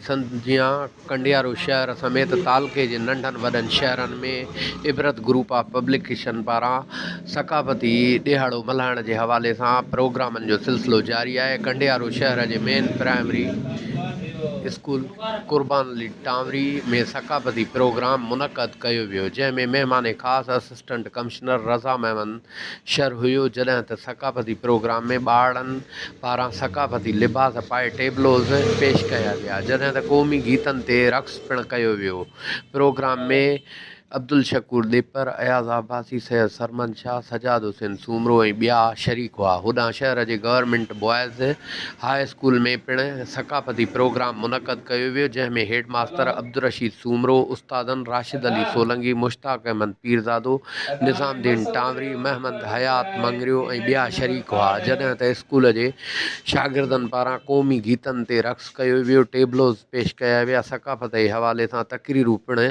سنڌ جيان ڪنڊيارو شهر سميت تعلقي جي ننڍن وڏن شهرن ۾ عبرت گروپ آف پبليڪيشن پاران ثقافتي ڏهاڙو ملهائڻ جي حوالي سان پروگرامن جو سلسلو جاري آهي. ڪنڊيارو شهر جي main primary school Qurban Ali Tanwari ۾ ثقافتي پروگرام منعقد ڪيو ويو، جنهن ۾ مهمان خاص اسسٽنٽ ڪمشنر رضا محمد شر هيو، جڏهن ته ثقافتي پروگرام ۾ ٻارڙن پاران ثقافتي لباس پائي ٽيبلوز پيش ڪيا ويا، جڏهن ته قومي گيتن تي رقص پڻ ڪيو ويو. پروگرام ۾ عبدالشڪور ڏيپر، اياز عباسي، سيد سرمد شاهه، سجاد حسين سومرو ۽ ٻيا شريڪ هئا. هوڏانهن شهر جي گورنمينٽ بوائز هاء اسڪول ۾ پڻ ثقافتي پروگرام منعقد ڪيو ويو، جنهن ۾ هيڊ ماستر عبدالرشيد سومرو، استادن راشد علي سولنگي، مشتاق احمد پيرزادو، نظام الدين ٽانوري، محمد حيات مڱريو ۽ ٻيا شريڪ هئا، جڏهن ته اسڪول جي شاگردن پاران قومي گيتن تي رقص ڪيو ويو، ٽيبلوز پيش ڪيا ويا، ثقافت جي حوالي سان تقريرون پڻ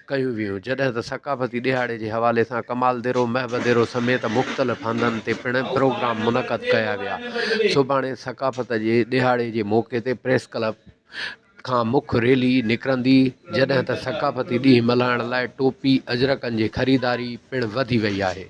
ڪيون ويون، جڏهن ته ثقافتي ڏهاڙي جي حوالي سان ڪمال ديرو، محب ديرو سميت مختلف هنڌن تي پڻ پروگرام منعقد ڪيا ويا. سڀاڻي ثقافت جي ڏهاڙي جي موقعي تي پريس ڪلب کان مک ريلي نڪرندي، جڏهن ته ثقافتي ڏينهن ملهائڻ لاء ٽوپي، اجرڪن جي خريداري پڻ وڌي وئي آهي.